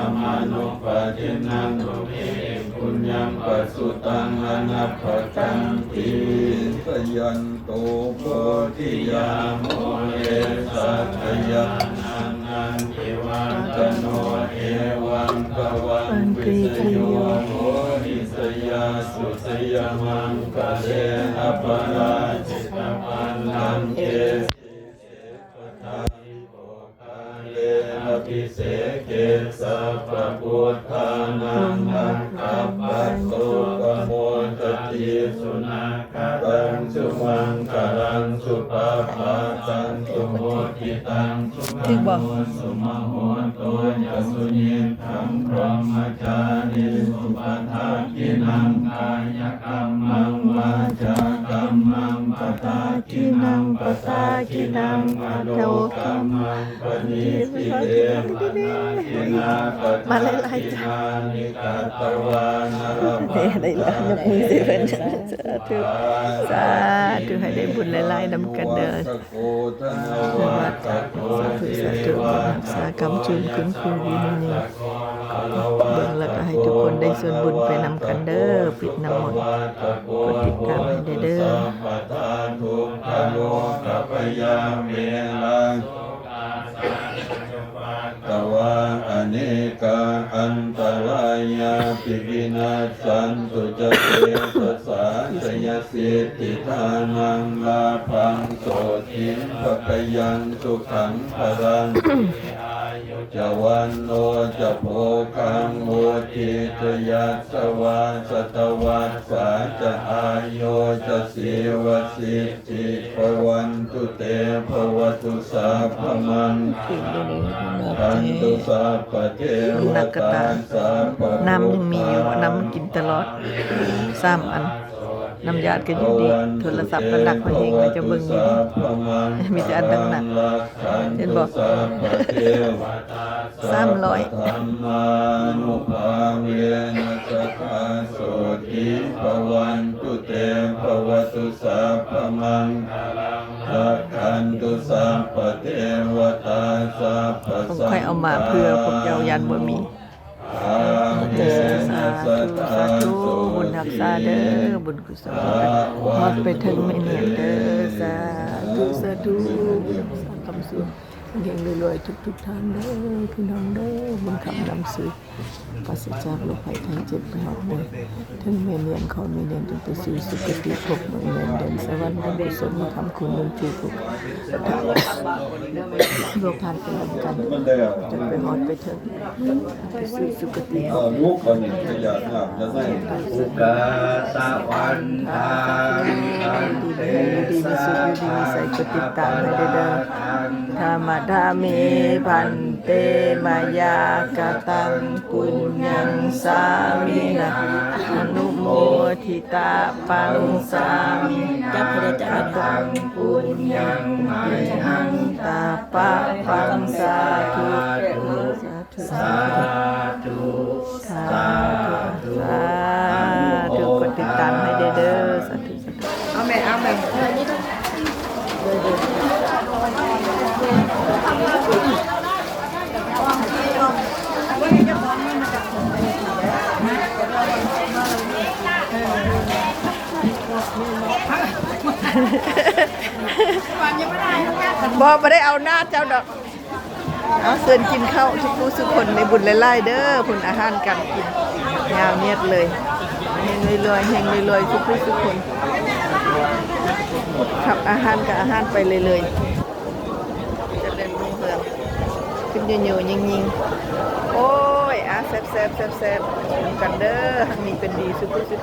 mamanupaginnam puññaṃ pasutaṃ anappakanti. Jayanto bodhiyā mūle sakyānaṃ nandivaḍḍhano, evaṃ tvaṃ vijayo hohi jayassu jayamaṅgale. Aparājitapallaṅke sīse paṭhavipokkhare abhiseke sabbabuddhānaṃ aggappatto pamodati. Sunakkhattaṃ sumaṅgalaṃ supabhātaṃ suhuṭṭhitaṃ ຖືກບໍ່? Sukhaṇo sumuhutto ca suyiṭṭhaṃ brahmacārisu. Padakkhiṇaṃ kāyakammaṃ vācākammaṃ padakkhiṇaṃ padakkhiṇaṃ manokammaṃ paṇidhī te padakkhiṇā. ມາຫຼາຍໆ ເຈົ້າ padakkhiṇāni katvāna ເດ້ ໄດ້ແລ້ວ ຍົກມືໃສ່ເພິ່ນ ສາທຸ ສາທຸ ໃຫ້ໄດ້ບຸນຫຼາຍໆນຳກັນເດີ. ສາທຸ ສາທຸ ບຸນຮັກສາກຳຈູນ ຄຸນຄູຢູ່ນີ້ ເບິ່ງແລ້ວກໍໃຫ້ທຸກຄົນໄດ້ສ່ວນບຸນໄປນຳກັນເດີ. ປິດນ້ຳມົນ ກົດຕິດຕາມໃຫ້ແດ່ເດີ. Sabbadukkhadokabhayā verā ກະວາ anekā antarāyāpi vinassantu ca tejasā. Jayasiddhi dhanaṃ lābhaṃ sotthi bhāgyaṃ sukhaṃ balaṃ. Siri āyu ca vaṇṇo ca bhogaṃ vuḍḍhī ca yasavā satavassā ca āyu ca jīvasiddhī bhavantu te. Bhavatu sabbamaṅgalaṃ rakkhantu sabbadevatā ນ້ຳຍັງມີຢູ່ບໍ່? ນ້ຳກິນຕະຫຼອດ ສາມອັນ ນ້ຳຢາດກໍຢູ່ດີ ໂທລະສັບກໍໜັກພະເຮງ ເຈົ້າເບິ່ງຢູ່ດີ ມີແຕ່ອັນໜັກໆ ເຫັນບໍ່? ສາມຮ້ອຍ dhammānubhāvena sadā sotthī bhavantu te. Bhavatu sabbamaṅgalaṃ rakkhantu sabbadevatā ຂອງຂ້ອຍເອົາມາເພື່ອພວກເຈົ້າ ຢ້ານບໍ່ມີ. ສາທຸ ສາທຸ ບຸນຮັກສາເດີ ບຸນກຸສົນຮອດໄປເຖິງແມ່ນຽນເດີ. ສາທຸ ສາທຸ ຄຳສູງ. ເຮງໆ ລວຍໆ ທຸກໆ ທ່ານເດີ ພີ່ນ້ອງເດີ. ບຸນຄຳນຳສູ່ ປາສະຈາກໂລກໄພໄຂ້ເຈັບ ໄປຮອດໄປເຖິງແມ່ນຽນ ຂໍແມ່ນຽນຈົ່ງໄປສູ່ສຸຄະຕິ ພົບເມືອງແດນສະຫວັນ ບຸນກຸສົນ ທຳຄຸນບຸນທີ່ ພວກທ່ານ ພວກທ່ານໄປນຳກັນ ຈົງໄປຮອດໄປເຖິງ ໄປສູ່ສຸຄະຕິ ສຸກຂະສະວັນທາ ຢູ່ດີມີສຸກ ຢູ່ດີມີໄສ ກົດຕິດຕາມໃຫ້ເດີ. ທະມະທາມິ ພັນເຕ ມະຍາກະຕັງ ປຸນຍັງສາມິນະ ອະນຸໂມທິຕະປັງສາມິນະ ຍະກະຕັງ ປຸນຍັງ ມະຍັງ ຕະປະປັງ ສາທຸ ສາທຸ ສາທຸ ສາທຸ ກົດຕິດຕາມໃຫ້ເດີ ສາທຸ ສາທຸ. ເອົາແມ່ ເອົາແມ່ ບໍ່ ບໍ່ໄດ້ເອົາໜ້າເຈົ້າດອກ. ເອົາ ເຊີນກິນເຂົ້າທຸກຜູ້ສູ່ຄົນ ໄດ້ບຸນຫຼາຍໆ ເດີ. ພຸ້ນ ອາຫານການກິນ ຍາວຍຽດເລີຍ. ເຮງລວຍໆ ເຮງລວຍໆ ທຸກຜູ້ສູ່ຄົນ ຮັບອາຫານກະອາຫານໄປເລື້ອຍໆ ຈະເລີນຮຸ່ງເຮືອງ ຂຶ້ນເຍີໆ ຍິ່ງໆ. ໂອ້ຍ ອາ ແຊບໆ ແຊບໆ ນຳກັນເດີ. ຮັກດີເປັນດີ ສູ່ຜູ້ສູ່